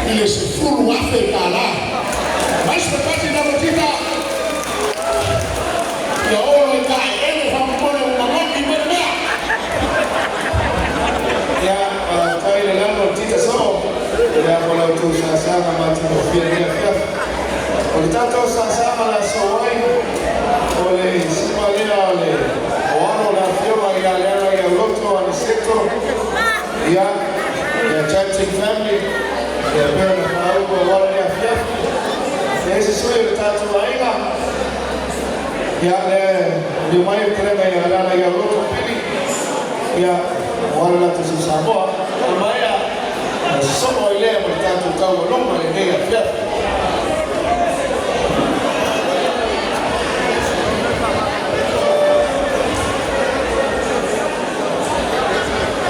i le $10,000. Vice President Tita, ia oo loa i taeele faamolemole ua mamogi mai le mea. Ia, faafetai le lano Tita Soo, ia mo la outou saasaga matagofie i lenei afiafi. O le tatou saasaga o le a sosoo ai, o le siva lea o le o alo o le Afioga ia Lealaiauloto Aniceto, ia, le Chanting Family, ia pei ona faaulu aua lenei afiafi. E isi sui o le tatou aiga, ia, le liliu mai le fetalaiga ia Lealaiauloto Pili, ia, o alo latou sa Samoa. A maea, na sosoo ai lea ma le tatou taualuga i lenei afiafi.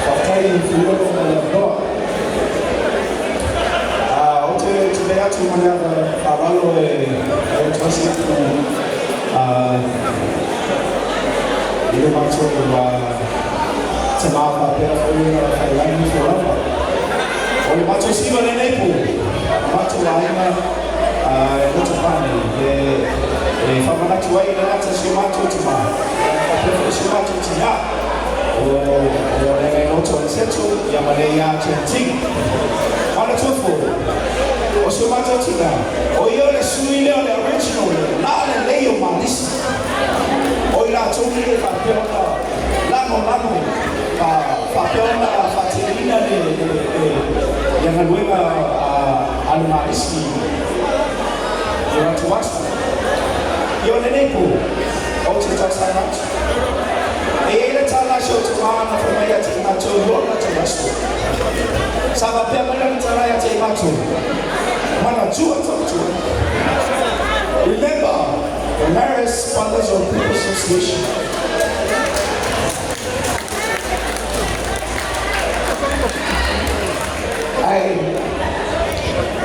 Faafetai Fuiono mo le avanoa. Ou te tulai atu ma le ava faaaloalo e atu se upu i le matou tamā faapea foi ona Faiilagi Fuaava. O le matou siva lenei po, matou aiga e Lotofaga nei, e faamanatu ai le gata si o matou tamā, faapea foi si o matou tinā. O Lealaiauloto Aniceto, ia ma le ia Chanting. Manatua foi, o si o matou tinā, o ia o le sui lea o le original, la lelei o Malisi. O i latou nei e faapea ona lagolago faapea ona faatinoina le ia galuega a le Malisi i o latou aso. Ia o lenei po, ou te talosaga atu. E i ai le tala a si ou tamā na fai mai ia te i matou i ona latou aso. Sa faapea mai lana tala ia te i matou, manatua tautua. Remember, the Marist Brothers of People's Association. Ai,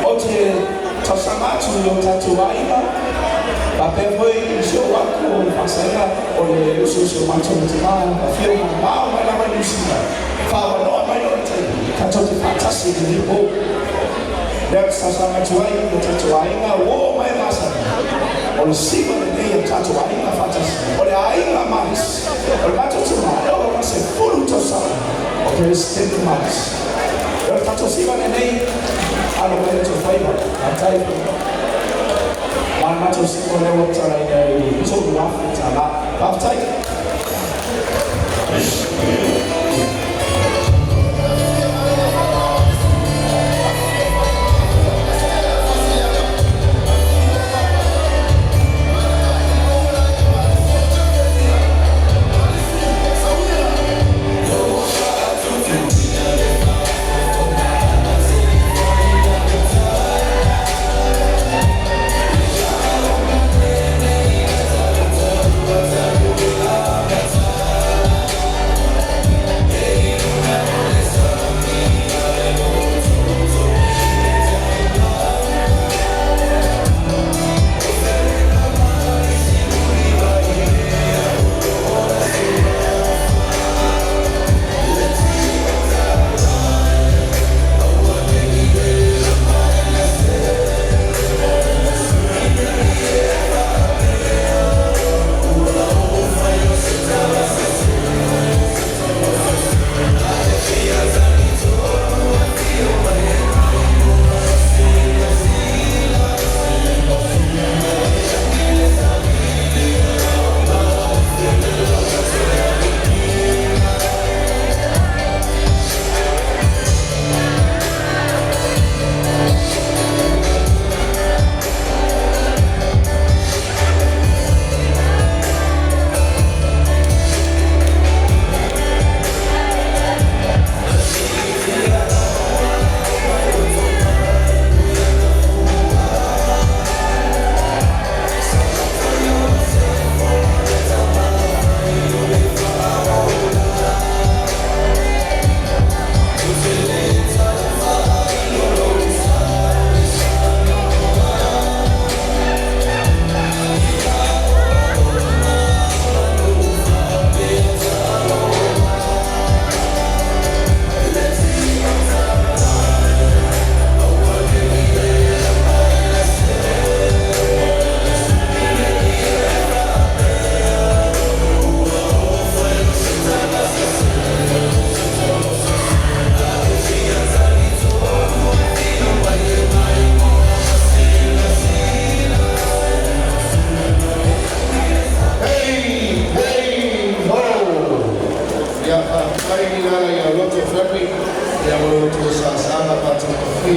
ou te talosaga atu i o tatou aiga, faapea foi i si ou ako o le faasaega o le uso o matou tamā, afio mamao mai lava i Niu Sila, faaavanoa mai lona taimi, tatou te faatasi i lenei po. Lea ou te talosaga atu ai i o tatou aiga, ua oo mai masani, o le siva lenei o tatou aiga faatasi, o le aiga Malisi, o le matou tamā, e oo ma 10 tausaga o Peresetene Malisi. O le tatou siva lenei, alo mai o outou faiva, faafetai. Ma le matou siva lea ua tatalaina i $3,000. Faafetai.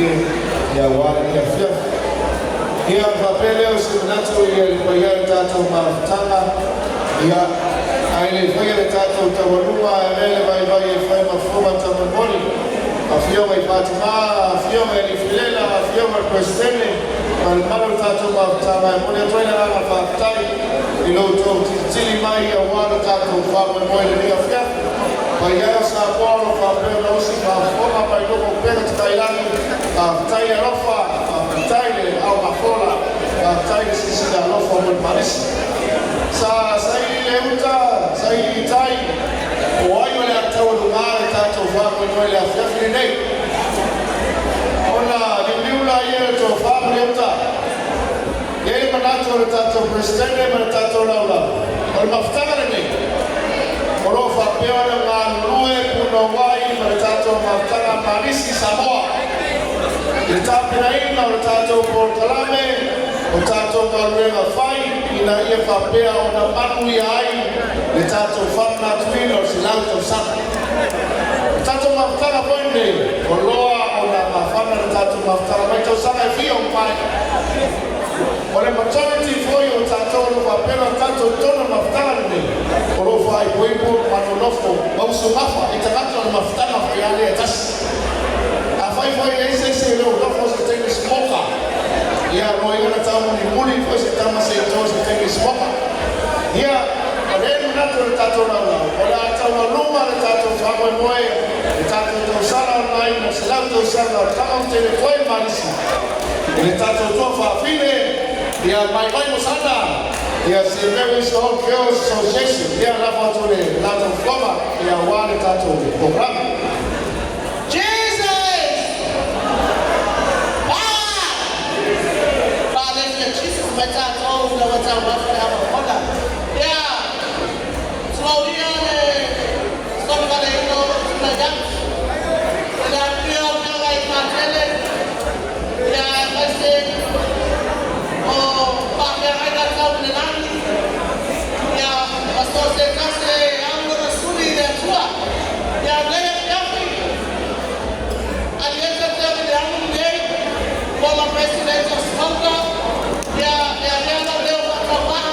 matagofie ia aua lenei afiafi. Ia, ona faapea lea o se manatu i le paia o le tatou mafutaga, ia, ae le i faia le tatou taualuga, e avea le vaivai e fai ma fofoga taumolimoli, Afioga i Fatima, Afioga i Aliifilela, Afioga i le Peresetene ma le mamalu o le tatou mafutaga, e momoli atu ai le agaga faafetai i lo outou tilitili mai aua lo tatou faamoemoe i lenei afiafi. Paia e o Samoa o lo o faapea ona osi faafofoga mai luga o upega tafailagi, faafetai le alofa, faafetai le augafola, faafetai le silasila alofa mo le malisi. Sa saili le uta, saili i tai, po o ai o le a taualuga le tatou faamoemoe i le afiafi lenei. Ona liuliu laia o le tofa ma le uta. E i ai le manatu o le tatou Peresetene ma le tatou Laulau, o le mafutaga lenei, o lo o faapea ona galulue punouai ma le tatou mafutaga Malisi Samoa i le tapenaina o le tatou polokalame, o tatou galuega fai ina ia faapea ona manuia ai le tatou faamanatuina o le 100 tausaga. O le tatou mafutaga foi lenei, ua loa ona mafana le tatou mafutaga mai tausaga e fia ua mavae. O le majority foi o tatou o lo o faapea ona tatou i totonu o le mafutaga lenei, o lo o faaipoipo ma nonofo ma usugafa i tagata o le mafutaga foi lava lea e tasi. Afai foi e i ai se isi e le o nofo se taimi smoka, ia loa na taumulimuli foi se tama se i to se taimi smoka. Ia, o le manatu o le tatou laulau, o le a taualuga le tatou faamoemoe, le tatou tausaga o le 100 tausaga o le tama tele foi Malisi, i le tatou tuafaafine, ia Maimai Mosana, ia St. Mary's Old Girls Association, ia lafo atu le latou fofoga, ia aua le tatou programe. Jesus! Ah! Hallelujah. Jesus, matatou na watau. Ya, Suauria le Solovaleina o lou tulai atu. I le afifio o Afioga i Patele, ia, aemaise o faafeagaiga tau i le lagi, ia, ma so o se tasi e au lona suli i le Atua. Ia, lenei afiafi, Alieta Tealileamu lenei, former president of SMALCA, ia, e avea lau leo faatauvaa.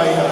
aiga.